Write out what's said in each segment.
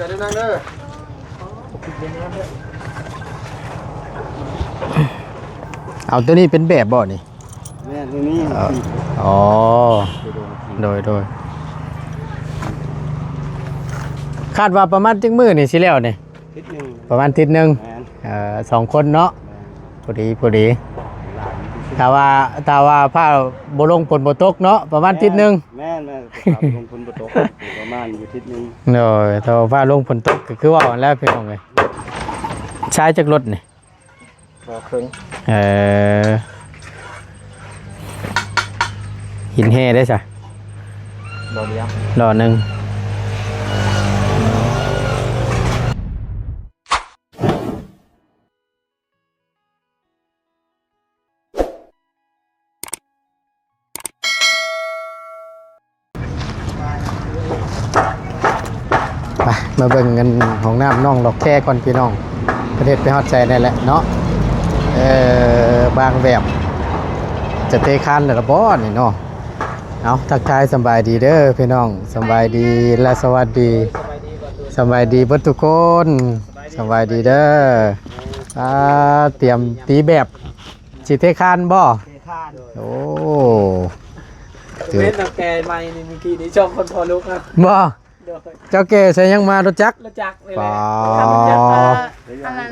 ໄປເດີນາງເດີ. ເອົາ ໂຕນີ້ເປັນແບບບໍ່ນີ້? ແມ່ນ ໂຕນີ້. ເອີ ອໍ ໂດຍ ໂດຍ ໂດຍ. ຄາດວ່າປະມານຈັກມື້ນີ້ຊິແລ້ວນີ້? ທິດໜຶ່ງ. ປະມານທິດໜຶ່ງ. ແມ່ນ. ເອີ ສອງຄົນເນາະ. ແມ່ນ. ພໍດີ ພໍດີ. ຖ້າວ່າ ຖ້າວ່າຟ້າບໍ່ລົງຝົນບໍ່ຕົກເນາະ ປະມານທິດໜຶ່ງ. ແມ່ນ ແມ່ນ ແມ່ນ ຖ້າບໍ່ລົງຝົນບໍ່ຕົກ ປະມານຢູ່ທິດໜຶ່ງ. ໂດຍ ຖ້າວ່າຟ້າລົງຝົນຕົກກໍຄືເວົ້າຫັ້ນແຫຼະພີ່ນ້ອງເອີຍ. ຊາຍຈັກລົດນີ້? ບໍ່ເຄິ່ງ. ເອີ ຫີນແຮ່ໄດ້ຊະ? ບໍ່ດຽວ. ລໍ້ໜຶ່ງ. ໄປ ມາເບິ່ງອັນຫ້ອງນ້ຳນ້ອງລັອກແຄກ່ອນພີ່ນ້ອງ ເພິ່ນເຮັດໄປຮອດໃສແດ່ແຫຼະເນາະ. ເອີ ບາງແບບ ຈະເທຄານແລ້ວລະບໍ່ນີ້ເນາະ. ເອົາ ທັກທາຍສຳບາຍດີເດີພີ່ນ້ອງ ສຳບາຍດີ ແລະ ສະຫວັດດີ ສຳບາຍດີເບິດທຸກຄົນ ສະຫວັດດີເດີ. ອ່າ ຕຽມຕີແບບ ຊິເທຄານບໍ່? ເທຄານ. ໂອ້ ເຫັນເຖົ້າແກ່ໃໝ່ນີ້ ມື້ກີ້ນີ້ສອງຄົນພໍ່ລູກນະ. ບໍ່? ໂດຍ. ເຈົ້າແກ່ໃສ່ຫຍັງມາ? ລົດຈັກ? ລົດຈັກນີ້ແຫຼະ. ປາ ລົດຈັກ ອັນນັ້ນ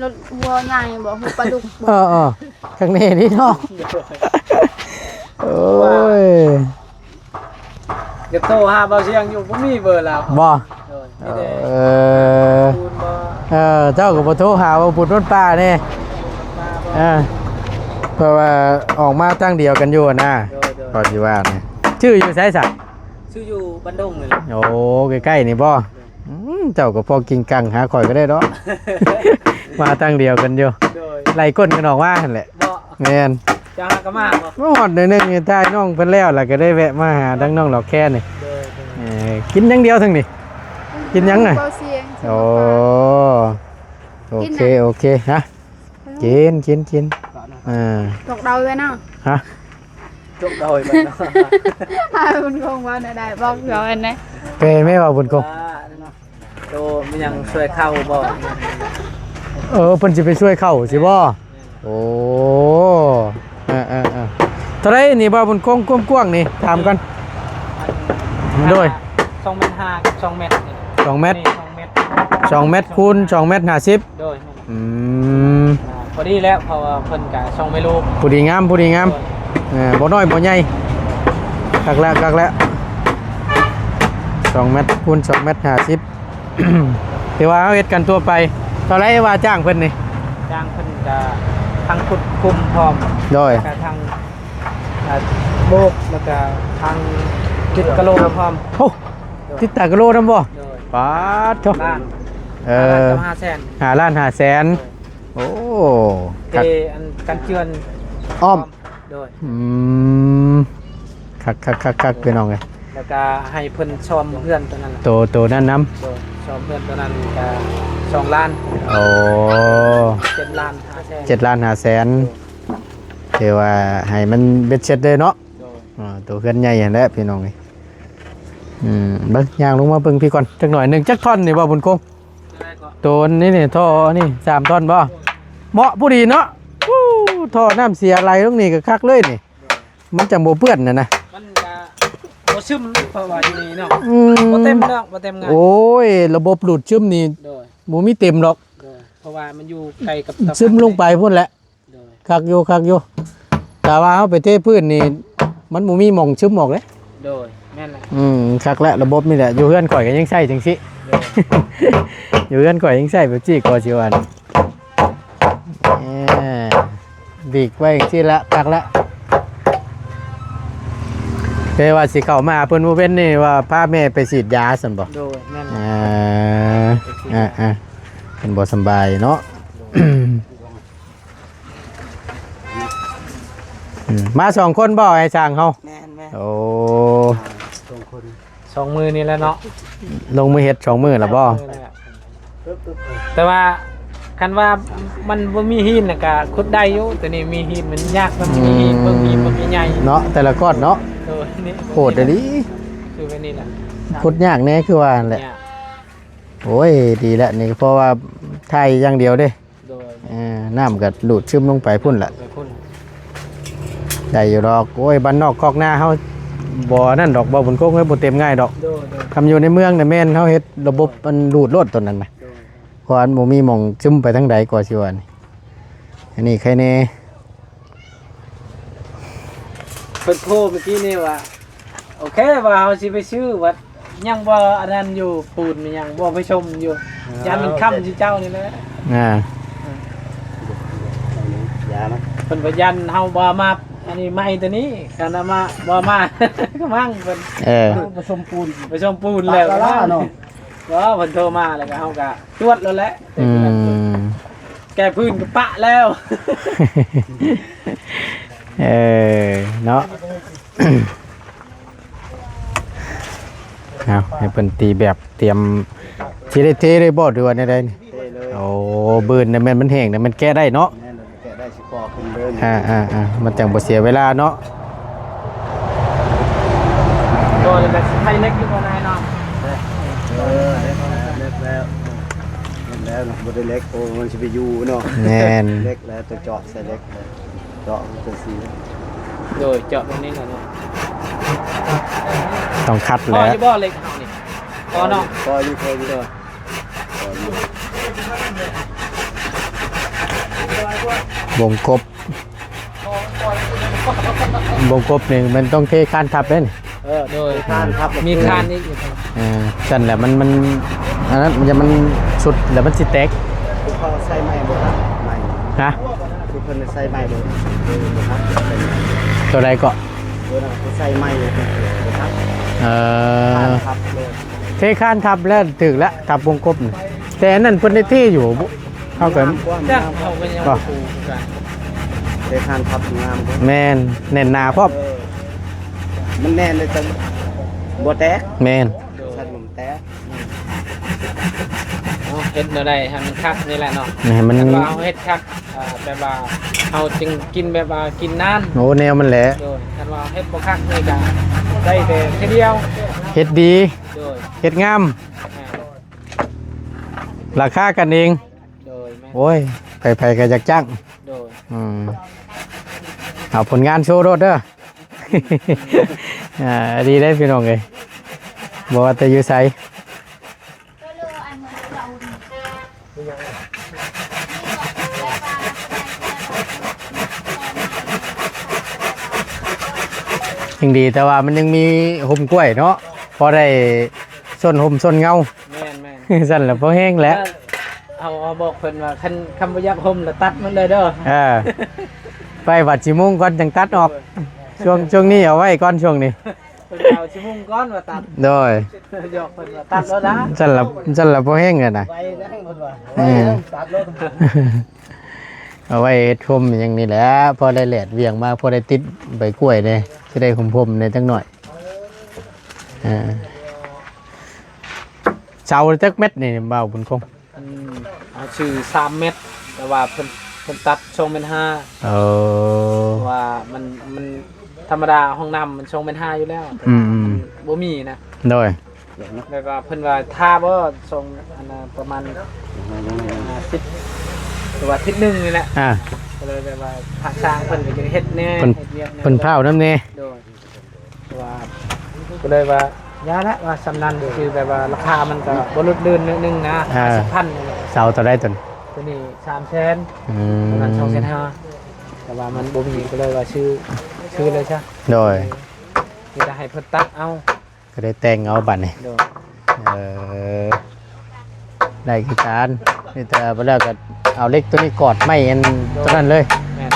ລົດຫົວໃຫຍ່ບໍ່? ຫົວປາດຸກບໍ່? ເອີໆ ຂ້າງໃນນີ້ເນາະ. ໂດຍ. ໂອ້ຍ ຢາກໂທຫາບ່າວຊຽງຢູ່ ບໍ່ມີເບີລາວ. ບໍ່? ໂດຍ. ເອີ ເອີ ເຈົ້າກໍບໍ່ໂທຫາບ່າວບຸນວັດປ່າແດ່. ເອີ ເພາະວ່າອອກມາທາງດຽວກັນຢູ່ນະ. ໂດຍ ໂດຍ. ກໍຊິວ່ານະ ຊື່ຢູ່ໃສຊະ? ຊື່ຢູ່ບ້ານດົງນີ້ແຫຼະ. ໂອ້ ໃກ້ໆນີ້ບໍ່? ໂດຍ. ອືມ ເຈົ້າກໍພໍກິງກັງຫາຂ້ອຍກໍໄດ້ດອກ. ມາທາງດຽວກັນຢູ່. ໂດຍ. ໄລ່ກົ້ນກັນອອກມາຫັ້ນແຫຼະ. ບໍ່? ແມ່ນ. ເຈົ້າຫາກໍມາບໍ່? ມາຮອດໜ້ອຍໜຶ່ງ ຖ່າຍນ້ອງເພິ່ນແລ້ວ ແລ້ວກໍໄດ້ແວະມາຫາທາງນ້ອງດອກແຄນີ້. ໂດຍ ໂດຍ. ເອີ ກິນຢ່າງດຽວທັງນີ້. ກິນຫຍັງນະ? ໂອ້ ໂອເຄ ໂອເຄ. ຮະ? ກິນ ກິນ ກິນ. ເອີ ຕົກເດົາໄວ້ເນາະ. ຮະ? ຕົກເດົາໄວ້ເນາະ. ອ້າຍບຸນຄົງວ່າແນວໃດ? ບອກເຂົາແດ່. ເປແມ່ວ່າບຸນຄົງ. ໂຕມີຫຍັງຊ່ວຍເຂົ້າບໍ່? ເອີ ເພິ່ນຊິໄປຊ່ວຍເຂົ້າຊິບໍ່? ໂອ້ ເອີໆໆ. ເທົ່າໃດນີ້ບ່າວບຸນຄົງ ຄວາມກວ້າງນີ້? ຖາມກ່ອນ. ໂດຍ. ສອງແມັດຫ້າກັບສອງແມັດນີ້. ສອງແມັດ. ນີ້ສອງແມັດ. ສອງແມັດຄູນສອງແມັດຫ້າສິບ. ໂດຍ. ອືມ ອ່າ ພໍດີແລ້ວ ເພາະວ່າເພິ່ນກະຊ່ອງແມ່ລູກ ຜູ້ດີງາມ ຜູ້ດີງາມ. ໂດຍ. ເອີ ບໍ່ນ້ອຍບໍ່ໃຫຍ່ ຄັກແລ້ວ ຄັກແລ້ວ. ສອງແມັດຄູນສອງແມັດຫ້າສິບ. ແຕ່ວ່າເຮົາເຮັດກັນທົ່ວໄປ. ເທົ່າໃດວ່າຈ້າງເພິ່ນນີ້? ຈ້າງເພິ່ນກະທັງຂຸດຂຸມພ້ອມ. ໂດຍ. ກະທັງ ອ່າ ໂບກ ແລ້ວກະທັງຕິດກະໂຫຼພ້ອມ. ໂອ້ ໂດຍ. ຕິດຕາກະໂຫຼນຳບໍ່? ໂດຍ. ປາດໂທ້ ເອີ ຫ້າລ້ານຫ້າແສນ. ໂອ້ ເອ ອັນກັນເຈື່ອນອ້ອມ. ໂດຍ. ອືມ ຄັກໆໆໆ ພີ່ນ້ອງເອີຍ. ແລ້ວກະໃຫ້ເພິ່ນຊອມເຮືອນຕົວນັ້ນ ໂຕ ໂຕນັ້ນນຳ. ໂດຍ. ຊອມເຮືອນຕົວນັ້ນກະສອງລ້ານ. ໂອ້ ເຈັດລ້ານຫ້າແສນ. ເຈັດລ້ານຫ້າແສນ. ໂດຍ. ຖືວ່າໃຫ້ມັນເບັດເສັດເລີຍເນາະ. ໂດຍ. ອ່າ ໂຕເຮືອນໃຫຍ່ຫັ້ນແຫຼະພີ່ນ້ອງເອີຍ. ອືມ ເບິ່ງ ຍ່າງລົງມາເບິ່ງພີ້ກ່ອນຈັກໜ້ອຍໜຶ່ງ. ຈັກທ່ອນນີ້ບໍ່ບຸນຄົງ? ໂຕນີ້ນີ້ ທໍ່ນີ້ສາມທ່ອນບໍ່? ເໝາະພໍດີເນາະ. ອູ້ ທໍ່ນ້ຳເສຍໄຫຼລົງນີ້ກໍຄັກເລີຍນີ້. ມັນຈັ່ງບໍ່ເປື້ອນນະນະ. ມັນກະບໍ່ຊຶມ ເພາະວ່າຢູ່ນີ້ເນາະ. ອືມ ບໍ່ເຕັມເນາະ ບໍ່ເຕັມງ່າຍ. ໂອ້ຍ ລະບົບດູດຊຶມນີ້. ໂດຍ. ບໍ່ມີເຕັມດອກ. ໂດຍ. ເພາະວ່າມັນຢູ່ໃກ້ກັບ ຊຶມລົງໄປພຸ້ນແຫຼະ. ໂດຍ. ຄັກຢູ່ ຄັກຢູ່. ຖ້າວ່າເຮົາໄປເທພື້ນນີ້ ມັນບໍ່ມີໝ່ອງຊຶມອອກເດ້. ໂດຍ. ແມ່ນແຫຼະ. ອືມ ຄັກແຫຼະ ລະບົບນີ້ແຫຼະ. ຢູ່ເຮືອນຂ້ອຍກໍຍັງໃຊ້ຈັ່ງຊີ້. ໂດຍ. ຢູ່ເຮືອນຂ້ອຍຍັງໃຊ້ແບບຊີ້ ກໍຊິວ່າ ເອີ ບີກໄວ້ຈັ່ງຊີ້ລະ ຄັກລະ. ແຕ່ວ່າຊິເຂົ້າມາຫາເພິ່ນມື້ເວັນນີ້ ວ່າພາແມ່ໄປສີດຢາຊັ້ນບໍ່? ໂດຍ. ແມ່ນ. ເອີ ໄປສີດຢາ ເອີໆ ເພິ່ນບໍ່ສຳບາຍເນາະ. ໂດຍ. ອືມ ມາສອງຄົນບໍ່ ອ້າຍຊ່າງເຮົາ? ແມ່ນໆ. ໂອ້ ສອງຄົນ ສອງມື້ນີ້ແຫຼະເນາະ. ລົງມືເຮັດສອງມື້ລະບໍ່? ສອງມື້ແລ້ວ. ແຕ່ວ່າຄັນວ່າມັນບໍ່ມີຫີນນະກະຂຸດໄດ້ຢູ່ ແຕ່ນີ້ມີຫີນມັນຍາກ. ມັນມີຫີນ ອືມ ເບິ່ງຫີນມັນໃຫຍ່ເນາະ ແຕ່ລະກ້ອນເນາະ. ໂດຍ. ນີ້ໂຫດອີ່ຫຼີ ຄືແບບນີ້ລະ ຂຸດຍາກແດ່ ຄືວ່າຫັ້ນແຫຼະ. ຍາກ. ໂອ້ຍ ດີແລ້ວນີ້ ເພາະວ່າຖ່າຍຢ່າງດຽວເດ້. ໂດຍ ເອີ ນ້ຳກໍດູດຊຶມລົງໄປພຸ້ນລະ ໄປພຸ້ນ ໄດ້ຢູ່ດອກ. ໂອ້ຍ ບ້ານນອກຄອກນາເຮົາ ບໍ່ນັ້ນດອກ ບໍ່ບຸນຄົງເອີຍ ບໍ່ເຕັມງ່າຍດອກ. ໂດຍ ໂດຍ ຄຳຢູ່ໃນເມືອງນະແມ່ນເຮົາເຮັດລະບົບ ໂດຍ ອັນດູດໂລດຕົວນັ້ນນະ. ໂດຍ ເພາະວ່າມັນບໍ່ມີໝ່ອງຊຶມໄປທາງໃດ ກໍຊິວ່ານີ້ ອັນນີ້ໃຄແດ່. ເພິ່ນໂທເມື່ອກີ້ນີ້ວ່າ ໂອເຄ ວ່າເຮົາຊິໄປຊື້ ວ່າຍັງບໍ່ອັນນັ້ນຢູ່ ປູນຍັງບໍ່ໄປຊົມຢູ່. ອ່າ ຢ້ານມັນຄ່ຳຊິເຈົ້ານີ້ແຫຼະ. ອ່າ ເພິ່ນວ່າຢ້ານເຮົາບໍ່ມາ ອັນນີ້ໃໝ່ຕົວນີ້ ຄັນເອົາມາ ບໍ່ມາ ກໍມັງເພິ່ນ. ເອີ ໄປຊົມປູນ ໄປຊົມປູນແລ້ວ ປະລະລາເນາະ. ບໍ່ ເພິ່ນໂທມາແລ້ວກໍເຮົາກໍຈວດໂລດແຫຼະ. ອືມ ແກ້ພື້ນກໍປະແລ້ວ. ເອີ ເນາະ ເອົາໃຫ້ເພິ່ນຕີແບບ ຕຽມ ຊິໄດ້ເທເລີຍບໍ່ ຫຼືວ່າແນວໃດນີ້? ເທເລີຍ. ໂອ້ ບືນນີ້ແມ່ນມັນແຫ້ງນີ້ ມັນແກະໄດ້ເນາະ. ແມ່ນ ແກະໄດ້ ຊິກໍ່ຂຶ້ນເລີຍ. ອ່າໆໆ ມັນຈັ່ງບໍ່ເສຍເວລາເນາະ. ໂດຍ ແລ້ວກໍໃສ່ເຫຼັກຢູ່ບໍ່ນາຍເນາະ. ເອີ ເຫຼັກແລ້ວ ເຫຼັກແລ້ວ ເຫຼັກແລ້ວເນາະ ບໍ່ໄດ້ເຫຼັກ ໂອ້ ມັນຊິໄປຢູ່ເນາະ. ແມ່ນ ເຫຼັກແລ້ວ ຕົວເຈາະໃສ່ເຫຼັກ ເຈາະມັນຈະຊີ້. ໂດຍ ເຈາະຕົງນີ້ແຫຼະເນາະ. ຕ້ອງຂັດແຫຼະ. ພໍຢູ່ບໍ່ເຫຼັກເຮົານີ້? ພໍເນາະ. ພໍຢູ່ ພໍຢູ່. ໂດຍ ວົງກົບ ວົງກົບນີ້ມັນຕ້ອງເທຄານທັບເດ້ນີ້. ເອີ ໂດຍ ເທຄານທັບ ມີຄານອີກ. ເອີ ຊັ້ນແຫຼະ ມັນ ມັນ ອັນນັ້ນ ຢ່າມັນສຸດແລ້ວມັນຊິແຕກ. ຄືເຂົາໃສ່ໄມ້ບໍ່ທັນ ໄມ້ ຮະ? ຄືເພິ່ນໃສ່ໄມ້ບໍ່ ບໍ່ທັນ ຕົວໃດເກາະ? ຕົວນັ້ນຄືໃສ່ໄມ້ບໍ່ທັນ. ເອີ ຄານທັບເລີຍ. ເທຄານທັບແລ້ວຖືກແລ້ວ ທັບວົງກົບນີ້. ແຕ່ອັນນັ້ນເພິ່ນໄດ້ເທຢູ່ບໍ່? ເຮົາກໍ ງາມກວ່າ ງາມກວ່າ ເຮົາກໍຍັງບໍ່ຮູ້ຄືກັນ. ເທຄານທັບງາມກວ່າ. ແມ່ນ ແໜ້ນໜາພ້ອມ. ເອີ ມັນແໜ້ນເລີຍ ຈັ່ງບໍ່ແຕກ. ແມ່ນ ໂດຍ ຊັ້ນມັນແຕກ. ເຮົາເຮັດແນວໃດໃຫ້ມັນຄັກນີ້ແຫຼະເນາະ. ໃຫ້ມັນ ຄັນວ່າເຮົາເຮັດຄັກ ອ່າ ແບບວ່າເຮົາຈຶ່ງກິນແບບວ່າກິນນານ. ໂອ້ ແນວມັນແຫຼະ. ໂດຍ ຄັນວ່າເຮັດບໍ່ຄັກນີ້ກໍໄດ້ແຕ່ເທື່ອດຽວ. ເຮັດດີ ໂດຍ ເຮັດງາມ ແມ່ນ ລາຄາກັນເອງ. ໂດຍ ແມ່ນ ໂອ້ຍ ໃຜໆກໍຢາກຈ້າງ. ໂດຍ ອືມ ເອົາຜົນງານໂຊໂລດເດີ. ອ່າ ດີເດ້ພີ່ນ້ອງເອີຍ ບໍ່ວ່າແຕ່ຢູ່ໃສ. ຍັງດີແຕ່ວ່າມັນຍັງມີຮົ່ມກ້ວຍເນາະ ພໍໄດ້ຊົນຮົ່ມຊົນເງົາ. ແມ່ນໆ ຊັ້ນລະພໍແຮງແຫຼະ. ເຮົາ ເຮົາບອກເພິ່ນວ່າ ຄັນ ຄັນບໍ່ຢາກຮົ່ມລະຕັດມັນເລີຍເດີ. ເອີ ໄປວັດຊິມຸງກ່ອນຈັ່ງຕັດອອກ. ໂດຍ ຊ່ວງ ຊ່ວງນີ້ເອົາໄວ້ກ່ອນ ຊ່ວງນີ້. ເພິ່ນເອົາຊິມຸງກ່ອນວ່າຕັດ. ໂດຍ ຢອກເພິ່ນວ່າຕັດໂລດນະ. ຊັ້ນລະ ຊັ້ນລະພໍແຮງແລ້ວນະ. ໄວແຮງເພິ່ນວ່າ. ເອີ ຕັດໂລດ. ເອົາໄວ້ເຮັດຮົ່ມຫຍັງນີ້ແຫຼະ ພໍໄດ້ແດດຫວ່ຽງມາ ພໍໄດ້ຕິດໃບກ້ວຍແດ່ ຊິໄດ້ຮົ່ມໆແດ່ຈັກໜ້ອຍ. ເອີ ເສົາຈັກແມັດນີ້ບ່າວບຸນຄົງ? ອັນ ເຮົາຊື້ສາມແມັດ ແຕ່ວ່າເພິ່ນ ເພິ່ນຕັດສອງແມັດຫ້າ. ເອີ ເພາະວ່າມັນ ມັນທຳມະດາຫ້ອງນ້ຳມັນສອງແມັດຫ້າຢູ່ແລ້ວ. ອືມໆ ມັນບໍ່ມີນະ. ໂດຍ ແບບວ່າເພິ່ນວ່າຖ້າບໍ່ສອງ ອັນນະ ປະມານ ອາ ອາທິດ ຫຼືວ່າທິດໜຶ່ງນີ້ແຫຼະ. ອ່າ ກໍເລີຍແບບວ່າທາງຊ່າງເພິ່ນກໍຈະເຮັດແດ່ ເພິ່ນ ເຮັດວຽກແດ່ ເພິ່ນພ້າວນຳແດ່. ໂດຍ ວ່າ ກໍເລີຍວ່າຢ່າລະ ວ່າສ່ຳນັ້ນ ຄືແບບວ່າລາຄາມັນກໍບໍ່ຫຼຸດເດີນໜ້ອຍໜຶ່ງນະ. ອ່າ ຫ້າສິບພັນນີ້ແຫຼະ. ເສົາເທົ່າໃດຕົວນີ້? ຕົວນີ້ສາມແສນ. ອືມ ປະມານສອງແສນຫ້າ ແຕ່ວ່າມັນບໍ່ມີ ກໍເລີຍວ່າຊື້ ຊື້ເລີຍຊະ. ໂດຍ ມີແຕ່ໃຫ້ເພິ່ນຕັດເອົາ ກໍໄດ້ແຕ່ງເອົາບັດນີ້. ໂດຍ ເອີ ໄດ້ຄືກັນ ມີແຕ່ບໍ່ແລ້ວກໍເອົາເຫຼັກຕົວນີ້ກອດໄມ້ອັນ ໂດຍ ຕົວນັ້ນເລີຍ. ແມ່ນ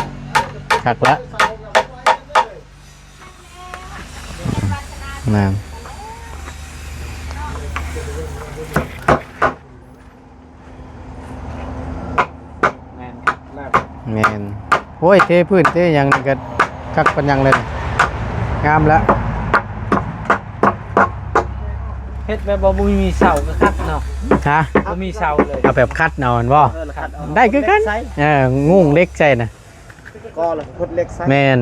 ຄັກລະ. ແມ່ນ ແມ່ນ ແມ່ນ. ໂອ້ຍ ເທພື້ນເທຫຍັງນີ້ກໍຄັກປານຫຍັງເລີຍ ງາມລະ. ເຮັດແບບບໍ່ມີເສົາກໍຄັກເນາະ. ຮະ? ບໍ່ມີເສົາເລີຍ. ເອົາແບບຄັດເອົາແມ່ນບໍ່? ເອີ ໄດ້ຄືກັນ. ເອີ ງຸ້ງເຫຼັກໃສ່ນະ. ກໍລະຄົດເຫຼັກໃສ່. ແມ່ນ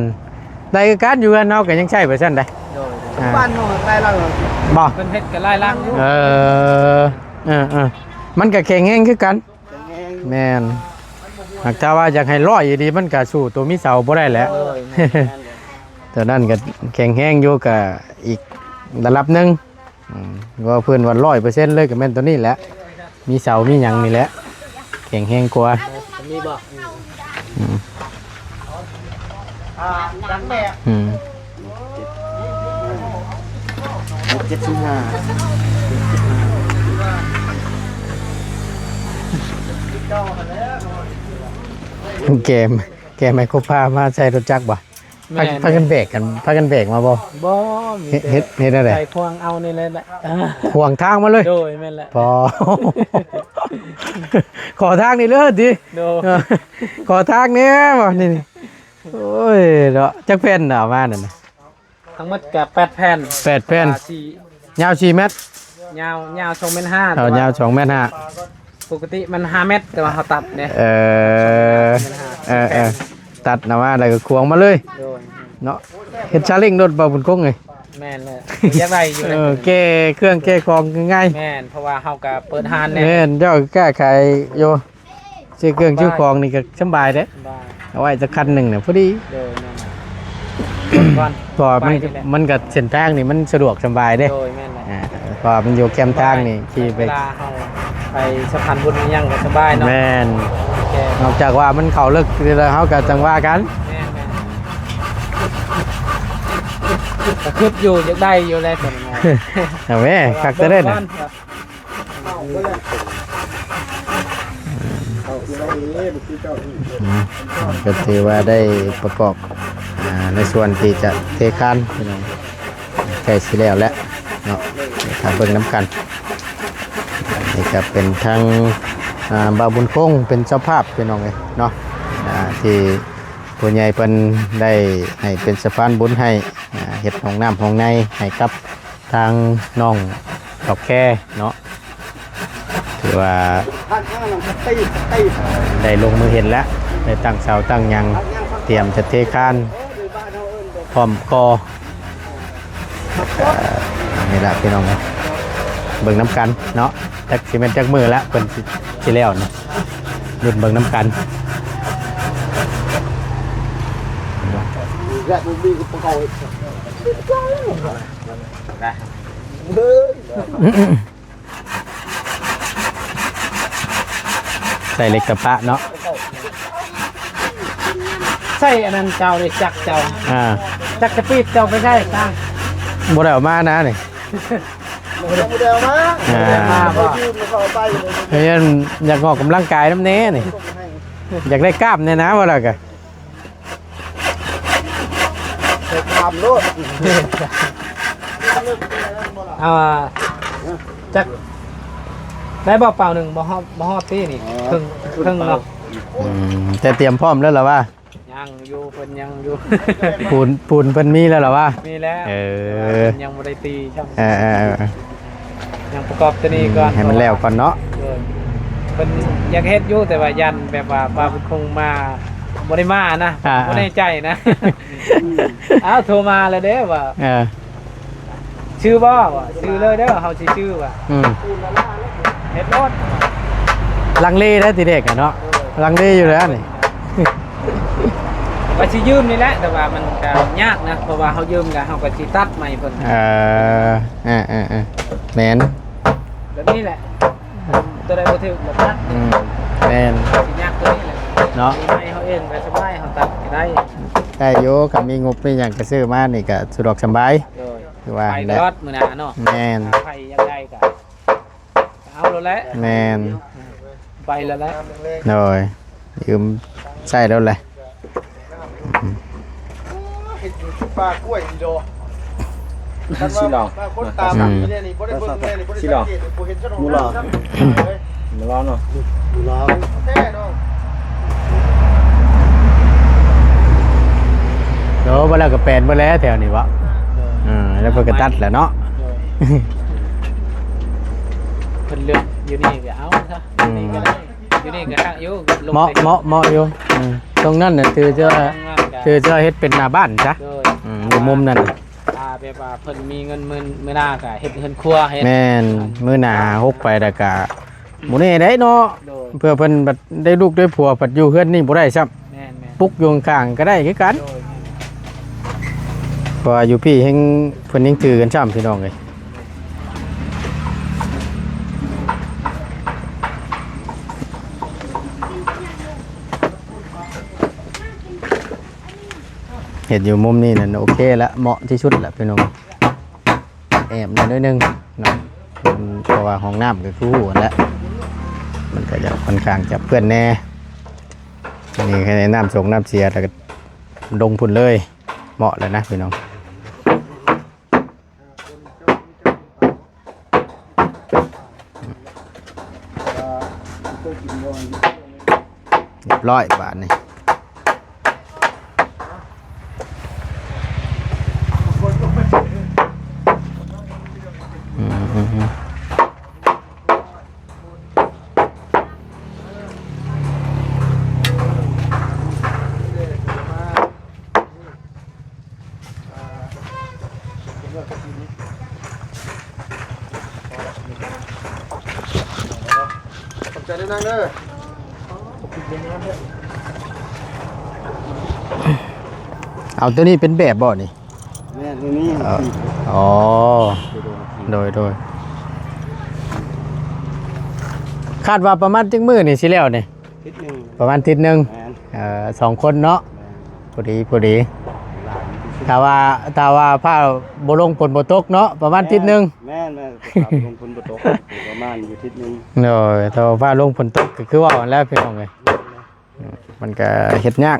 ໄດ້ຄືກັນ. ຢູ່ເຮືອນເຮົາກໍຍັງໃຊ້ໄປຊັ້ນໃດ. ໂດຍ ອ່າ ບ້ານເຮົາຫຼາຍຫຼັງບໍ່? ເພິ່ນເຮັດກໍຫຼາຍຫຼັງຢູ່. ເອີ ເອີໆ ມັນກໍແຂງແຮງຄືກັນ. ແຂງແຮງ ແມ່ນ. ຫາກຖ້າວ່າຢາກໃຫ້ຮ້ອຍອີ່ຫຼີ ມັນກໍສູ້ໂຕມີເສົາບໍ່ໄດ້ແຫຼະ. ໂດຍ ແມ່ນໆ ໂຕນັ້ນກໍແຂງແຮງຢູ່ ກໍອີກລະດັບໜຶ່ງ. ອືມ ວ່າເພິ່ນວ່າຮ້ອຍເປີເຊັນເລີຍ ກໍແມ່ນໂຕນີ້ແຫຼະ ມີເສົາມີຫຍັງນີ້ແຫຼະ ແຂງແຮງກວ່າ. ມີບໍ່? ອືມ ອ່າ ຫຼັງແບບ ອືມ ເຈັດສິບຫ້າ ແກມ ແກມໄມໂຄຣພາມາໃສ່ລົດຈັກບໍ່? ແມ່ນ ພາ ພາກັນແບກກັນ ພາກັນແບກມາບໍ່? ບໍ່ ມີແຕ່ ເຮັດ ເຮັດ ເຮັດແນວໃດ? ໃສ່ພວງເອົານີ້ແຫຼະ ຂວາງທາງມາເລີຍ. ໂດຍ ແມ່ນແຫຼະ ພໍ ຂໍທາງນີ້ເລີຍຕິ? ໂດຍ ເອີ ຂໍທາງແດ່ບໍ່ນີ້? ໂອ້ຍເນາະ ຈັກແຜ່ນເອົາມານັ້ນນະ? ທັງໝົດກໍແປດແຜ່ນ ແປດແຜ່ນ ຍາວສີ່ແມັດ ຍາວ ຍາວສອງແມັດຫ້າ ເອົາ ແຕ່ວ່າ ຍາວສອງແມັດຫ້າ ປົກກະຕິມັນຫ້າແມັດ ແຕ່ວ່າເຮົາຕັດເດ້. ເອີ ເອີໆ ຕັດນຳມາແລ້ວກໍຂວາງມາເລີຍ. ໂດຍ ເນາະ ເຮັດຊາເລັ້ງໂລດບໍ່ບຸນຄົງເອີຍ. ແມ່ນແຫຼະ ຢາກໄດ້ຢູ່. ເອີ ແກ່ເຄື່ອງແກ່ຂອງງ່າຍ. ແມ່ນ ເພາະວ່າເຮົາກໍເປີດຮ້ານແດ່. ແມ່ນ ເຈົ້າຄ້າຂາຍຢູ່ ຊື້ເຄື່ອງຊື້ຂອງນີ້ກໍສະບາຍເດ້ ສະບາຍ ເອົາໄວ້ຈັກຄັນໜຶ່ງນະ ພໍດີ. ໂດຍ ແມ່ນ ເພາະວ່າມັນ ມັນກໍເສັ້ນທາງນີ້ມັນສະດວກສະບາຍເດ້. ໂດຍ ແມ່ນແຫຼະ ອ່າ ເພາະວ່າມັນຢູ່ແຄມທາງນີ້ ຂີ່ໄປ ເວລາເຮົາໄປສະພານບຸນຫຍັງກໍສະບາຍເນາະ. ແມ່ນ ນອກຈາກວ່າມັນເຂົ້າເລິກແລ້ວ ເຮົາກໍຈັ່ງວ່າກັນ. ແມ່ນໆ ກໍຄິດຢູ່ ຢາກໄດ້ຢູ່ແຫຼະ. ເອົາແມ້ ຄັກແທ້ເດ້ນະ. ອືມ ກໍຖືວ່າໄດ້ປະກອບ ອ່າ ໃນສ່ວນທີ່ຈະເທຄານ ພີ່ນ້ອງ ໃກ້ຊິແລ້ວແລ້ວເນາະ. ຖ້າເບິ່ງນຳກັນ ນີ້ກໍເປັນທາງ ອ່າ ບ່າວບຸນຄົງເປັນເຈົ້າພາບ ພີ່ນ້ອງເອີຍເນາະ ອ່າ ທີ່ຜູ້ໃຫຍ່ເພິ່ນໄດ້ໃຫ້ເປັນສະພານບຸນໃຫ້ ອ່າ ເຮັດຫ້ອງນ້ຳຫ້ອງໃນໃຫ້ກັບ ທາງນ້ອງດອກແຄເນາະ ຖືວ່າໄດ້ລົງມືເຮັດແລ້ວ ໄດ້ຕັ້ງເສົາຕັ້ງຫຍັງ ຕຽມຈະເທຄານ ພ້ອມກໍ່ ເອີ ນີ້ລະພີ່ນ້ອງ ເບິ່ງນຳກັນເນາະ ຈັກຊິແມ່ນຈັກມື້ລະເພິ່ນຊິ ຊິແລ້ວນະ ລຸ້ນເບິ່ງນຳກັນ. ໃສ່ເຫຼັກຕະປະເນາະ ໃສ່ອັນນັ້ນເຈົ້າເດ້ ຈັກເຈົ້າ ອ່າ ຈັກສະປີດເຈົ້າໄປໃສ່ຕາ ບໍ່ໄດ້ເອົາມານະນີ້ ບໍ່ໄດ້ເອົາມາ ອ່າ ບໍ່ໄດ້ເອົາມາບໍ່ ເອີ ຢາກອອກກຳລັງກາຍນຳແດ່ນີ້ ຢາກໄດ້ກ້າມແດ່ນະ ວ່າແລ້ວກະ ໃສ່ຕາມໂລດ ເອົາ ຈັກໄດ້ບໍ່ເປົາໜຶ່ງ ບໍ່ຮອດ ບໍ່ຮອດຕິນີ້ ອໍ ເຄິ່ງ ເຄິ່ງເນາະ ອືມ ແຕ່ຕຽມພ້ອມແລ້ວລະວ່າ ຍັງຢູ່ ເພິ່ນຍັງຢູ່ ປູນ ປູນເພິ່ນມີແລ້ວລະວ່າ ມີແລ້ວ ເອີ ເພິ່ນຍັງບໍ່ໄດ້ຕີຊ້ຳ ເອີໆ ຍັງປະກອບຕົວນີ້ກ່ອນ ອືມ ໃຫ້ມັນແລ້ວກ່ອນເນາະ ໂດຍ ເພິ່ນຢາກເຮັດຢູ່ ແຕ່ວ່າຢ້ານແບບວ່າ ວ່າເພິ່ນຄົງມາ ບໍ່ໄດ້ມານະ ອ່າ ບໍ່ແນ່ໃຈນະ ອ້າວ ໂທມາແລ້ວເດ້ວ່າ ເອີ ຊື້ບໍ່ວ່າ ຊື້ເລີຍເດີ ເຮົາຊິຊື້ວ່າ ອືມ ເຮັດໂລດ ລັງເລໄດ້ທີແລກອະເນາະ ເອີ ລັງເລຢູ່ແລ້ວນີ້ ວ່າຊິຢືມນີ້ແຫຼະ ແຕ່ວ່າມັນກະຍາກນະ ເພາະວ່າເຮົາຢືມແລ້ວເຮົາກະຊິຕັດໃໝ່ເພິ່ນ ເອີ ເອີໆໆ ແມ່ນ ແບບນີ້ແຫຼະ ຕົວໃດບໍ່ຖືກລະຕັດ ອືມ ແມ່ນ ຊິຍາກຕົວນີ້ແຫຼະເນາະ ໃຫ້ເຮົາເອງກະສະບາຍ ເຮົາຕັດກະໄດ້ ໄດ້ຢູ່ ຄັນມີງົບມີຫຍັງກະຊື້ມານີ້ກະສະດວກສະບາຍ ໂດຍ ຄືວ່າ ໄປຕະຫຼອດມື້ໜ້າເນາະ ແມ່ນ ຖ້າໃຜຢາກໄດ້ກະ ເອົາໂລດແຫຼະ ແມ່ນ ໄປແລ້ວແຫຼະ ໂດຍ ຢືມໃຊ້ໂລດແຫຼະ ເຮັດຢູ່ປ່າກ້ວຍນີ້ດອກ ຊິລອງ ຄົນຕາບອດນີ້ບໍ່ໄດ້ເບິ່ງແນ່ນີ້ ບໍ່ໄດ້ສັງເກດ ບໍ່ເຫັນຊະດອກ ມາລອງເນາະ ແທ້ເນາະ ໂອ້ ບໍ່ແລ້ວກໍແປນເບິດແລ້ວແຖວນີ້ເບາະ ເອີ ແລ້ວເພິ່ນກໍຕັດແຫຼະເນາະ ໂດຍ ເພິ່ນເລືອກຢູ່ນີ້ກໍເອົາຊະ ອືມ ຢູ່ນີ້ກໍໄດ້ ຢູ່ນີ້ກໍຄັກຢູ່ ເໝາະ ເໝາະ ເໝາະຢູ່ ອືມ ຕົງນັ້ນນະ ຖືຈະ ຖືຈະເຮັດເປັນໜ້າບ້ານຊະ ໂດຍ ອືມ ຢູ່ມຸມນັ້ນ ອ່າ ເປັ ແບບວ່າເພິ່ນມີເງິນມື້ ມື້ໜ້າກໍເຮັດເຮືອນຄົວເຮັດ ແມ່ນ ມື້ໜ້າຫົກໄປແລ້ວກໍບໍ່ແນ່ໄດ໋ເນາະ ໂດຍ ເພື່ອເພິ່ນບັດໄດ້ລູກໄດ້ຜົວ ບັດຢູ່ເຮືອນນີ້ບໍ່ໄດ້ຊ້ຳ ແມ່ນໆ ປຸກຢູ່ຂ້າງໆກໍໄດ້ຄືກັນ ໂດຍ ແມ່ນ ເພາະວ່າຢູ່ພີ້ແຮ່ງ ເພິ່ນຍັງຖືກັນຊ້ຳ ພີ່ນ້ອງເອີຍ. ເຮັດຢູ່ມຸມນີ້ນັ້ນໂອເຄລະ ເໝາະທີ່ສຸດລະພີ່ນ້ອງ ແອບໜ້ອຍໜຶ່ງເນາະ ເພາະວ່າຫ້ອງນ້ຳກໍຄືຮູ້ຫັ້ນແຫຼະ ມັນກໍຈະຂ້ອນຂ້າງຈະເປື້ອນແດ່ ອັນນີ້ໃຫ້ນ້ຳສົງນ້ຳເສຍ ແລ້ວກໍລົງພຸ້ນເລີຍ ເໝາະແລ້ວນະພີ່ນ້ອງ. ຮຽບຮ້ອຍບາດນີ້ ອືມ. ຂອບໃຈເດີນາງເດີ ເອົາໂຕນີ້ເປັນແບບບໍ່ນີ້? ແມ່ນ ໂຕນີ້ ອໍ ໂດຍ ໂດຍ ໂດຍ ຄາດວ່າປະມານຈັກມື້ນີ້ຊິແລ້ວນີ້? ທິດໜຶ່ງ ປະມານທິດໜຶ່ງ ແມ່ນ ເອີ ສອງຄົນເນາະ ແມ່ນ ພໍດີ ພໍດີ ຫຼາຍທີ່ສຸດ ຖ້າວ່າ ຖ້າວ່າຟ້າບໍ່ລົງຝົນບໍ່ຕົກເນາະ ປະມານທິດໜຶ່ງ ແມ່ນ ແມ່ນ ຖ້າບໍ່ລົງຝົນບໍ່ຕົກ ປະມານຢູ່ທິດໜຶ່ງ ໂດຍ ຖ້າວ່າຟ້າລົງຝົນຕົກກໍຄືເວົ້າຫັ້ນແຫຼະພີ່ນ້ອງເອີຍ ມັນກໍເຮັດຍາກ.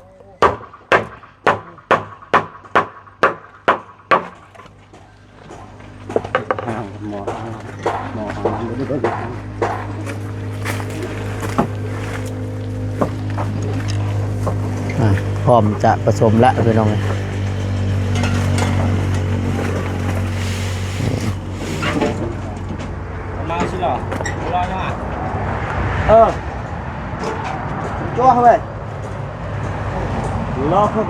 ອ່ະ ພ້ອມຈະປະສົມລະພີ່ນ້ອງເອີຍ ມາຊິຫຼໍ ເອີ ຈ້ວງເວີຍ ລໍເພິ່ນ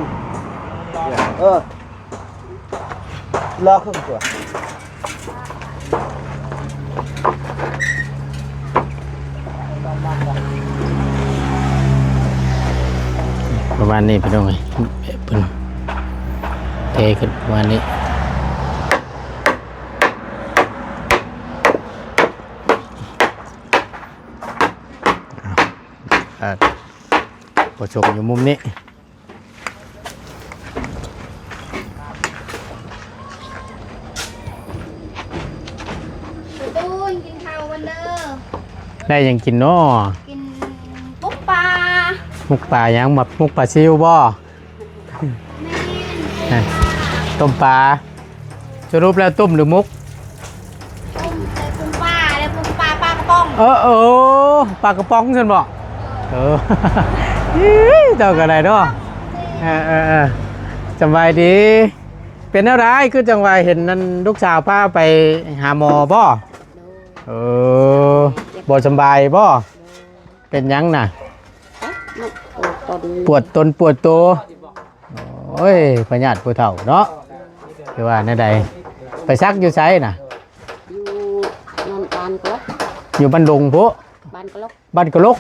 ເອີ ລໍເພິ່ນຕົວະ ປະມານນີ້ພີ່ນ້ອງເອີຍ ເພິ່ນເທຂຶ້ນປະມານນີ້ ອ່າ ປະສົມຢູ່ມຸມນີ້ ຕູນ ກິນເຂົ້າກັນເດີ ໄດ້ຫຍັງກິນເນາະ? ກິນໝົກປາ ໝົກປາຫຍັງ? ໝົກປາຊິວບໍ່? ແມ່ນ ຕົ້ມປາ ສະຫຼຸບແລ້ວຕົ້ມຫຼືໝົກ? ຕົ້ມ ແຕ່ຕົ້ມປາ ແລ້ວຕົ້ມປາ ປາກະປ໋ອງ ເອີ ເອີ ປາກະປ໋ອງຊັ້ນບໍ? ເອີ ເຈົ້າກໍໄດ້ເນາະ ເອີ ເອີ ເອີ ສະບາຍດີ ເປັນແນວໃດ ຄືຈັ່ງວ່າເຫັນນັ້ນ ລູກສາວພາໄປຫາໝໍບໍ? ເອີ ບໍ່ສະບາຍບໍ? ເປັນຫຍັງນະ? ປວດຕົນປວດໂຕ ໂອ້ຍ ພະຍາດຜູ້ເຖົ້າເນາະ ຄືວ່າແນວໃດ? ໄປສັກຢູ່ໃສນະ? ຢູ່ນັ້ນ ບ້ານກະລົກ ຢູ່ບ້ານດົງພຸ້ນ ບ້ານກະລົກ ບ້ານກະລົກ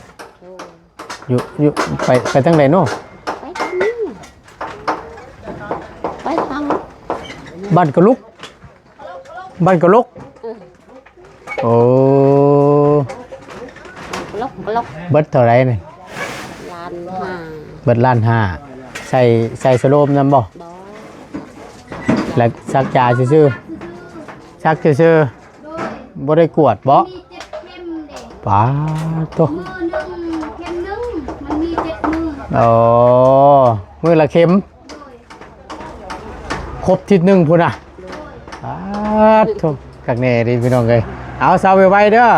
ໂດຍ ຢູ່ ຢູ່ ໄປ ໄປທາງໃດເນາະ? ໄປທາງນີ້ ໄປທາງ ບ້ານກະລຸກ ບ້ານກະລົກ ເອີ ໂອ້ ກະລົກ ກະລົກ ເບິດເທົ່າໃດນີ້? ລ້ານຫ້າ ເບິດລ້ານຫ້າ ໃສ່ ໃສ່ສະໂລມນຳບໍ່? ບໍ່ ແລ້ວສັກຢາຊື່ໆ ສັກຊື່ໆ ໂດຍ ບໍ່ໄດ້ກວດບໍ່? ມີເຈັດເຂັມເດ້ ປາດໂທ້ ມື້ໜຶ່ງເຂັມໜຶ່ງ ມັນມີເຈັດມື້ ອໍ ມື້ລະເຂັມ ໂດຍ ຄົບທິດໜຶ່ງພຸ້ນນະ ໂດຍ ປາດໂທ້ ຄັກແນ່ເດ້ພີ່ນ້ອງເອີຍ ເອົາເຊົາໄວໆເດີ ອ່າ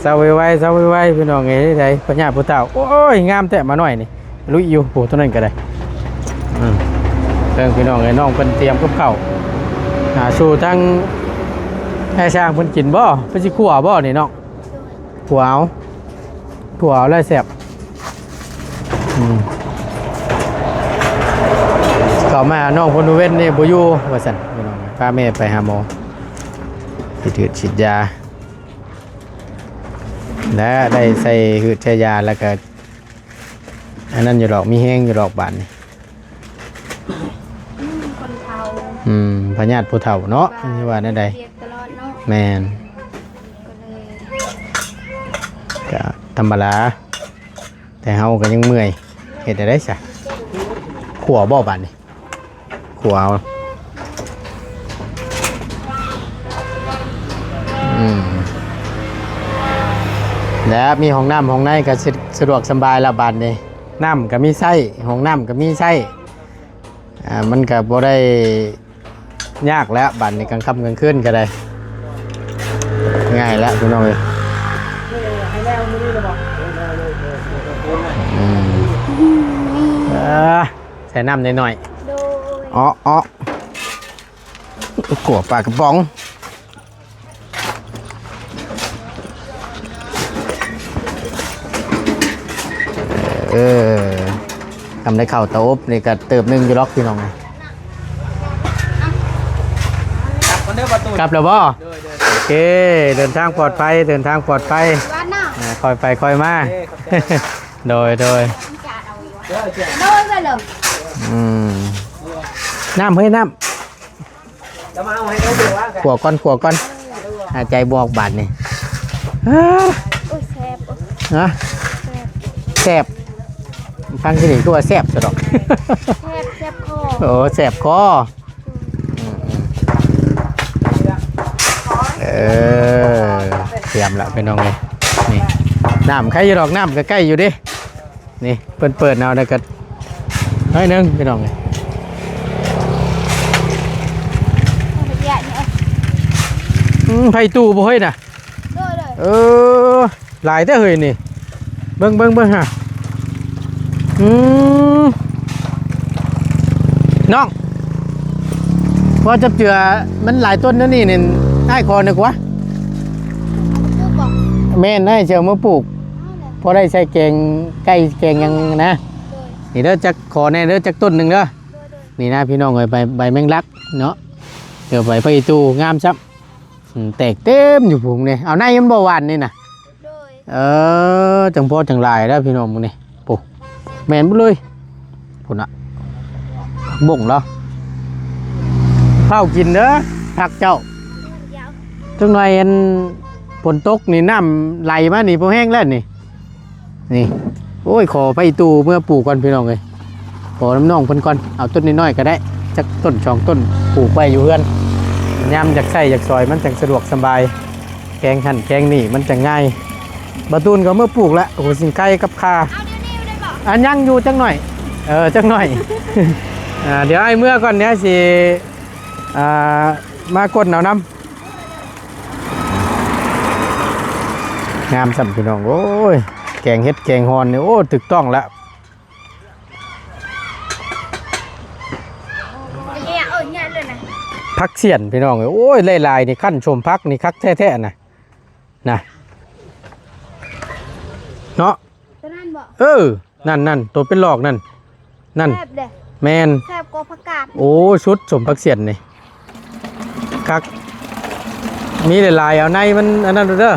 ເຊົາໄວໆ ເຊົາໄວໆ ພີ່ນ້ອງເອີຍ ໄດ້ພະຍາດຜູ້ເຖົ້າ ໂອ້ຍ ງາມແທ້ໝານ້ອຍນີ້ ລຸຍຢູ່ ໂອ້ ຕົວນັ້ນກໍໄດ້ ອືມ ເບິ່ງພີ່ນ້ອງເອີຍ ນ້ອງເພິ່ນຕຽມກັບເຂົ້າ ອ່າ ສູ່ທາງນາຍຊ່າງເພິ່ນກິນບໍ່? ເພິ່ນຊິຂົ້ວບໍ່ນີ້ນ້ອງ? ຂົ້ວເອົາ ຂົ້ວເອົາແລ້ວແຊບ ອືມ ເຂົ້າ ມາຫານ້ອງເພິ່ນເວັນນີ້ບໍ່ຢູ່ວ່າຊັ້ນ ພີ່ນ້ອງ ພາແມ່ໄປຫາໝໍ ສີດ ສີດຢາ ແລະ ໄດ້ໃສ່ຫືດໃສ່ຢາ ແລ້ວກໍອັນນັ້ນຢູ່ດອກ ມີແຮງຢູ່ດອກບາດນີ້. ອືມ ຄົນເຖົ້າ ອືມ ພະຍາດຜູ້ເຖົ້າເນາະ ວ່າ ຊິວ່າແນວໃດ ວຽກຕະຫຼອດເນາະ ແມ່ນ ກໍເລີຍ ກໍທຳມະດາ ແຕ່ເຮົາກໍຍັງເມື່ອຍ ເຮັດແນວໃດຊະ ຂົ້ວບໍ່ບາດນີ້ ຂົ້ວເອົາ ອືມ ແລ້ວມີຫ້ອງນ້ຳຫ້ອງໃນກໍສະ ສະດວກສະບາຍແລ້ວບາດນີ້ ນ້ຳກໍມີໃຊ້ ຫ້ອງນ້ຳກໍມີໃຊ້ ອ່າ ມັນກໍບໍ່ໄດ້ຍາກແລ້ວ ບາດນີ້ກາງຄ່ຳກາງຄືນກໍໄດ້ ງ່າຍແລ້ວພີ່ນ້ອງເອີຍ ອືມ ເອີ ໃສ່ນ້ຳໜ້ອຍໆ ໂດຍ ເອາະໆ ຂົ້ວປາກະປ໋ອງ ເອີ ກຳໄດ້ເຂົ້າເຕົາອົບນີ້ກະເຕີບໜຶ່ງຢູ່ດອກພີ່ນ້ອງ ກັບກ່ອນເດີປະຕູ ກັບແລ້ວບໍ່? ໂດຍໆ ໂອເຄ ເດີນທາງປອດໄພ ເດີນທາງປອດໄພ ອ່າ ຄ່ອຍໄປຄ່ອຍມາ ໂອເຄ ຂອບໃຈ ໂດຍໆ ໂດຍ ໂດຍ ອືມ ນ້ຳເຮີ້ຍ ນ້ຳ ຂົ້ວກ່ອນ ຂົ້ວກ່ອນ ຫາຍໃຈບໍ່ອອກບາດນີ້ ໂອ້ຍ ແຊບ ໂອ້ຍ ຮະ ແຊບ ແຊບ ຟັງທີ່ນີ້ຄືວ່າແຊບຊະດອກ ແຊບ ແຊບຄໍ ໂອ້ ແຊບຄໍ ອືມ ເອີ ຕຽມລະພີ່ນ້ອງເອີຍ ນີ້ ນ້ຳໄຄຢູ່ດອກ ນ້ຳກໍໃກ້ຢູ່ເດ້. ນີ້ເພິ່ນເປີດເອົາແລ້ວກໍໜ້ອຍໜຶ່ງພີ່ນ້ອງເອີຍ ອືມ ໄຟຕູ້ບໍ່ເຮີ້ຍນະ ໂດຍໆ ເອີ ຫຼາຍແທ້ເຮີ້ຍນີ້ ເບິ່ງໆໆຫາ ອືມ ນ້ອງ ພໍຈັບເຈື່ອມັນຫຼາຍຕົ້ນແນວນີ້ນີ້ ອ້າຍຂໍໜຶ່ງກວ່າ ເອົາມາປູກບໍ່ ແມ່ນ ອ້າຍຊິເອົາມາປູກ ພໍໄດ້ໃສ່ແກງໄກ່ແກງຫຍັງນະ ໂດຍ ນີ້ເດີ ຈັກຂໍແດ່ເດີ ຈັກຕົ້ນໜຶ່ງເດີ ໂດຍໆ ນີ້ນະພີ່ນ້ອງເອີຍ ໃບ ໃບແມງລັກເນາະ ເອີ ໃບຜັກອີ່ຕູງາມຊ້ຳ ອືມ ແຕກເຕັມຢູ່ພຸ້ນເດ້ ເອົາໃນມັນບໍ່ຫວານນີ້ນະ ໂດຍ ເອີ ຈັ່ງພໍຈັ່ງຫຼາຍແລ້ວພີ່ນ້ອງມື້ນີ້ ໂອ້ ແມ່ນເບິດເລີຍ ພຸ້ນນະ ຜັກບົ້ງລາວ ຟ້າວກິນເດີຜັກເຈົ້າ ຈັກໜ່ອຍອັນຝົນຕົກນີ້ ນ້ຳໄຫຼມານີ້ ພໍແຮງແລ້ວນີ້ ນີ້ ໂອ້ຍ ຂໍໄຟຕູ້ເມືອປູກກ່ອນພີ່ນ້ອງເອີຍ ຂໍນຳນ້ອງເພິ່ນກ່ອນ ເອົາຕົ້ນນ້ອຍໆກໍໄດ້ ຈັກຕົ້ນສອງຕົ້ນ ປູກໄວ້ຢູ່ເຮືອນ ຍາມຢາກໃຊ້ຢາກສອຍ ມັນຈັ່ງສະດວກສະບາຍ ແກງຫັ້ນແກງນີ້ມັນຈັ່ງງ່າຍ ບ່າວຕູນກໍເມືອປູກລະ ຫົວຊິງໄຄກັບຂ່າ ເອົາດຽວນີ້ໄດ້ບໍ່? ອ່າ ຍັງຢູ່ຈັກໜ້ອຍ ເອີ ຈັກໜ້ອຍ ອ່າ ດຽວອ້າຍເມືອກ່ອນ ດຽວຊິ ອ່າ ມາກົນເອົານຳ ງາມຊ້ຳພີ່ນ້ອງ ໂອ້ຍ ແກງເຫັດແກງຮ່ອນນີ້ ໂອ້ ຖືກຕ້ອງລະ ເອີ ເອີ ຍາດເລີຍນະ ຜັກສຽນພີ່ນ້ອງເອີຍ ໂອ້ຍ ຫຼາຍໆນີ້ ຄັ້ນສົມຜັກນີ້ຄັກແທ້ໆນະ ນະ ເນາະ ຕົວນັ້ນບໍ່? ເອີ ນັ້ນໆ ໂຕເປັນຫຼອກນັ້ນ ນັ້ນ ແຊບເດ້ ແມ່ນ ແຊບກວ່າຜັກກາດ ໂອ້ ສຸດ ສົມຜັກສຽນນີ້ ຄັກ ມີຫຼາຍໆ ເອົາໃນມັນອັນນັ້ນເດີ ເອີ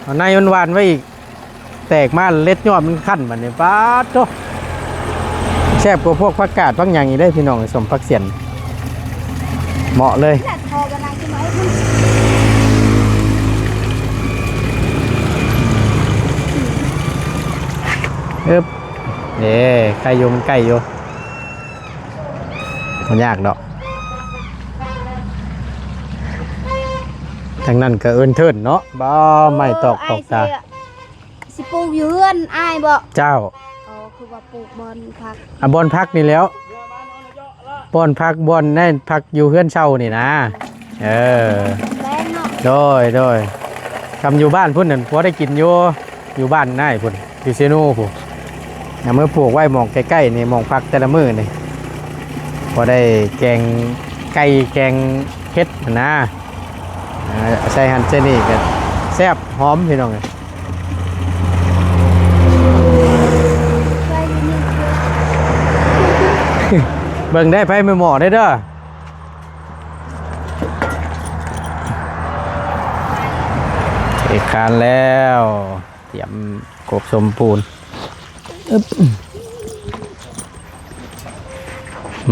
ເອົາໃນມັນຫວ່ານໄວ້ອີກ ແຕກມາເລັດຍອດມັນຄັ້ນບັດນີ້ ປາດໂທ້ ແຊບກວ່າພວກຜັກກາດຜັກຫຍັງອີກເດ້ພີ່ນ້ອງ ສົມຜັກສຽນ ເໝາະເລີຍ ແດດພໍບໍ່ນາງກິນໄວ້ ເອີບ ເດ້ ໄກ່ຢູ່ ມັນໄກ່ຢູ່ ບໍ່ຍາກດອກ ທາງນັ້ນກໍເອີ້ນເທີນເນາະ ບໍ່ ເອີ ໄມ້ຕອກ ເອີ ຕອກຕາ ອ້າຍຊິ ຊິປູກຢູ່ເຮືອນອ້າຍບໍ່? ເຈົ້າ ອໍ ຄືວ່າປູກບ່ອນຜັກ ອ່ະ ບ່ອນຜັກນີ້ແຫຼ້ວ ບ່ອນຜັກ ບ່ອນນັ້ນ ຜັກຢູ່ເຮືອນເຊົ່ານີ້ນະ ເອີ ແປງເນາະ ໂດຍ ໂດຍ ຄຳຢູ່ບ້ານພຸ້ນນັ້ນ ພໍໄດ້ກິນຢູ່ ຢູ່ບ້ານນາຍພຸ້ນ ຢູ່ເຊໂນພຸ້ນ ເອົາມາປູກໄວ້ໝ່ອງໃກ້ໆນີ້ ໝ່ອງພັກແຕ່ລະມື້ນີ້ ພໍໄດ້ແກງໄກ່ແກງເຫັດຫັ້ນນາ ເອີ ໃສ່ຫັ້ນໃສ່ນີ້ກໍແຊບຫອມພີ່ນ້ອງເອີຍ. ໄວ້ຢູ່ນີ້ຄື ເບິ່ງໄດ້ໄຟແມ່ໝໍ້ໄດ້ເດີ. ເອກຄານແລ້ວ ຕຽມໂຄກສົມປູນ. ອຶບ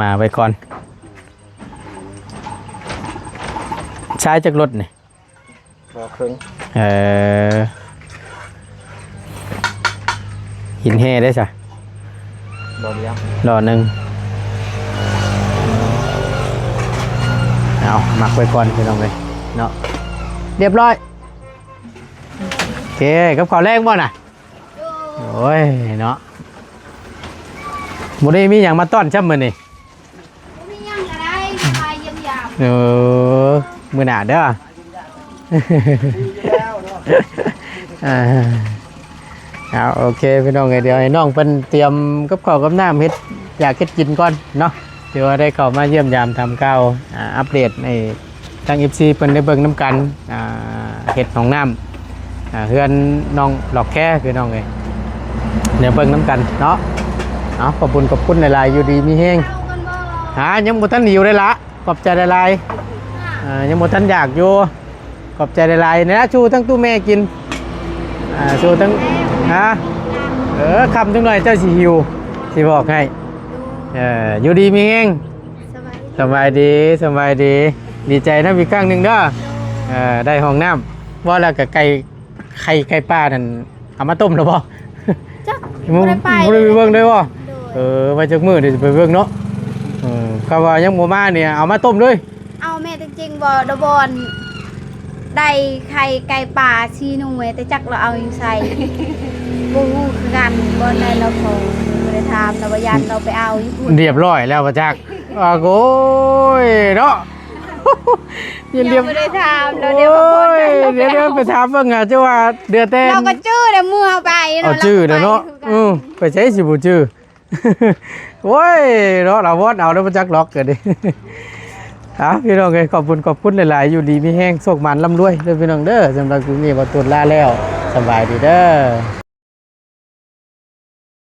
ມາໄວ້ກ່ອນ. ຊາຍຈັກລົດນີ້? ບໍ່ເຄິ່ງ. ເອີ ຫີນແຮ່ໄດ້ຊະ? ບໍ່ດຽວ. ດອກໜຶ່ງ. ເອົາ ມັກໄວ້ກ່ອນພີ່ນ້ອງເອີຍເນາະ. ລຽບຮ້ອຍ. ໂອເຄ ກັບເຂົ້າແລງບໍ່ນະ? ໂອ້ຍເນາະ ບໍ່ໄດ້ມີຫຍັງມາຕ້ອນຊ້ຳມື້ນີ້. ບໍ່ມີຫຍັງກໍໄດ້ ມາຢ້ຽມຢາມ. ເອີ ມື້ໜ້າເດີ. ອ່າ ເອົາ ໂອເຄ ພີ່ນ້ອງເອີຍ ດຽວໃຫ້ນ້ອງເພິ່ນຕຽມກັບເຂົ້າກັບນ້ຳ ເຮັດຢາກເຮັດກິນກ່ອນເນາະ. ຖືວ່າໄດ້ເຂົ້າມາຢ້ຽມຢາມຖາມຂ່າວ ອ່າ ອັບເດດໃຫ້ທາງເອັຟຊີເພິ່ນໄດ້ເບິ່ງນຳກັນ ອ່າ ເຮັດຫ້ອງນ້ຳ ອ່າ ເຮືອນນ້ອງຫຼອກແຄພີ່ນ້ອງເອີຍ ດຽວເບິ່ງນຳກັນເນາະ. ເອົາ ຂອບຄຸນ ຂອບຄຸນຫຼາຍໆ ຢູ່ດີມີແຮງ. ຫາ ຍັງບໍ່ທັນຫິວເດ້ລະ ຂອບໃຈຫຼາຍໆ. ອ່າ ຍັງບໍ່ທັນຢາກຢູ່. ຂອບໃຈຫຼາຍໆ ນີ້ລະ ຊູທັງຕູ້ແມ່ກິນ ອ່າ ຊູທັງ ຮະ ເອີ ຄ່ຳຈັກໜ້ອຍເຈົ້າຊິຫິວ ຊິບອກໃຫ້. ເອີ ຢູ່ດີມີແຮງ. ສະບາຍດີ ສະບາຍດີ ສະບາຍດີ ດີໃຈນຳອີກຄັ້ງໜຶ່ງເດີ. ເອີ ໄດ້ຫ້ອງນ້ຳ ວ່າແລ້ວກໍໄກ່ ໄຂ່ໄກ່ປ່ານັ້ນ ເອົາມາຕົ້ມແລ້ວບໍ່? ຈັກ ບໍ່ໄດ້ໄປ ບໍ່ໄດ້ໄປເບິ່ງເລີຍບໍ່? ໂດຍ ເອີ ໄວ້ຈັກມື້ດຽວຊິໄປເບິ່ງເນາະ. ເອີ ຄຳວ່າຍັງບໍ່ມານີ້ ເອົາມາຕົ້ມເລີຍ. ເອົາແມ່ ແຕ່ຈິງບໍ່ ດອບອນ ໄດ້ໄຂ່ໄກ່ປ່າສີ່ໜ່ວຍ ແຕ່ຈັກລາວເອົາຢູ່ໃສ ບໍ່ຮູ້ຄືກັນ. ບ່ອນໃດລາວຂໍ ບໍ່ໄດ້ຖາມລາວວ່າ ຢ້ານລາວໄປເອົາຢູ່ພຸ້ນ. ລຽບຮ້ອຍແລ້ວບໍ່ຈັກ. ອ່າ ໂອ້ຍເນາະ ຍັງບໍ່ໄດ້ຖາມລາວ. ໂອ້ຍ ດຽວ ດຽວໄປຖາມເບິ່ງ ອາດຈະວ່າເດືອແຕ່ ລາວກໍຈື່ແລ້ວ ມື້ເຮົາໄປເນາະ ເອົາຈື່ແລ້ວເນາະ. ເອີ ໄປໃສຊິບໍ່ຈື່. ໂອ້ຍເນາະ ລາວວອນເອົາແລ້ວບໍ່ຈັກລັອກກັນເດ້. ອ່າ ພີ່ນ້ອງເອີຍ ຂອບຄຸນ ຂອບຄຸນຫຼາຍໆ ຢູ່ດີມີແຮງ ໂຊກໝານລ່ຳລວຍເດີພີ່ນ້ອງເດີ. ສຳລັບຄລິບນີ້ ບ່າວຕູນລາແລ້ວ ສະບາຍດີເດີ.